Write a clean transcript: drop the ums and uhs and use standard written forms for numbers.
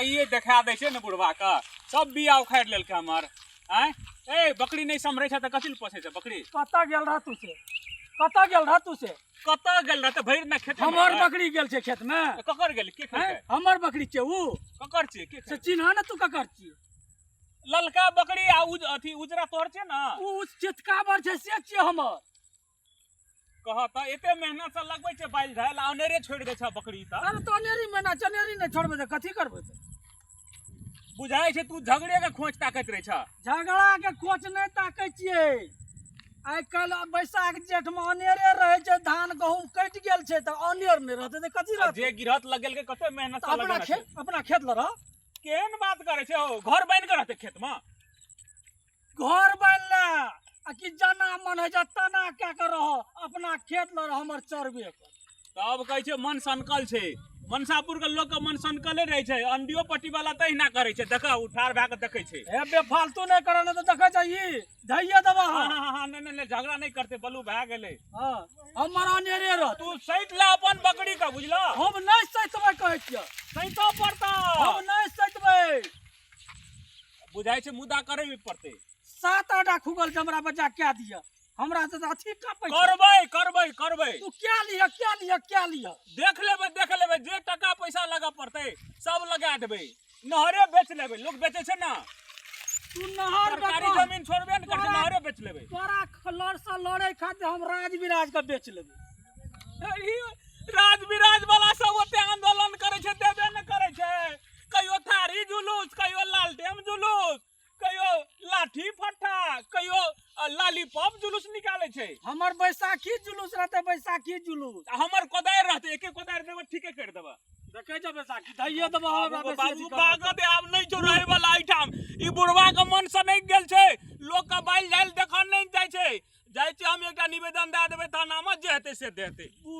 आइए देखा दै छै ने बुढ़वा के सब बिया उखाड़ि लेलकै हमर। आँय ए बकरी नहि सम्हरै छै तऽ कथी लए पोसै छै बकरी? कतऽ गेल रह तू से? कतऽ गेल रह तू से? कतऽ गेल रहतै भरि दिना खेत हमर बकरी गेल छै खेत में। ककर गेल? के खेलकै? हमर बकरी छै ऊ। ककर छियै? के से चिन्ह ने तू ककर छियै। ललका बकरी आ अथी उजरा तोहर छै ने? ऊ चितकाबर छै से छियै हमर। कह तऽ एते मेहनत से लगबै छै बालि झालि आ अनेरे छोड़ि दै छै बकरी तऽ। अरे तो अनेरी मेहनत चनेरी नहि छोड़बै तऽ कथी करबै? तऽ बुझाइ छै तू झगड़े के खोज ताकैत रहै छ। झगड़ा के खोज नहि ताकै छियै। आइ काल्हि बैसाख जेठ मे अनेरे रहै छै, धान गहूम कटि गेल छै तऽ अनेर नहि रहतै तऽ कथी रहतै? जे गिरहत लगेलकै कते मेहनत से अपना लगेने खेत छै। अपना खेत लऽ रह। केहन बात करै छै हौ, घर बनि कऽ रहतै खेत मे? घर बनले आ कि जना मन होइ छै तना कए कऽ रह, अपना खेत लऽ रह, हमर चरबे कर। तब कहै छै मन सनकल छै। मनसापुर के लोक के मन सनकले रहै छै। अंडियो पट्टी वाला तहिना करै छै। देखऽ ओ ठाढ़ भए कऽ देखै छै। हे बेफालतू नहि करऽ, नहि तऽ देखै छै ई धैये देबऽ। हँ हँ हँ, नहि नहि नहि, झगड़ा नहि करतै, बलू भए गेलै। हँ, हमर अनेरे रह। तू सैत ले अपन बकरी के, बुझलऽ? हम नहि सैतबै कहै छियऽ। सैतऽ पड़तौ। हम नहि सैतबै। बुझाइ छै मुद्दा करै भी पड़तै। 7 आटा खुगल छै हमरा बच्चा कए दिअ, हमरा से तऽ अथी कापै छै। करबै करबै करबै। तू क्या लिह, क्या लिह, क्या लिह? देख लेबै, देख लेबै, जे टका पैसा लगऽ पड़तै सब लगा देबै। नहरे बेच लेबै, लोक बेचै छै ने। तू नहर सरकारी बेचबह। जमीन छोड़बे ने करतै, नहरे बेच लेबै। तोरा लड़ से लड़ै खातिर हम राज बिराज के बेच लेबै। ई राज बिराज वाला सब ओते आंदोलन करै छै, देबे ने करै छै। कहियो थारी जुलूस, कहियो लालटेम जुलूस, कहियो लाठी फट्टा, कहियो लालीपॉप जुलूस निकालै छै। हमर बैसाखी जुलूस रहतै, बैसाखी जुलूस। आ हमर कोदारि रहतै, एके कोदारि देबै ठीके करि देबै। देखै छौ बैसाखी धैये देबऽ हमरा बाबू, बेसी बाबू, अथी करबऽ। बागत आब नहि छौ रहै वाला एहिठाम। ई बुढ़वा के मन से नहि गेल छै, लोक के बालि झालि देखऽ नहि जाइ छै। जाइ छी हम एकटा निवेदन दए देबै थानामे, जे हेतै से देतै।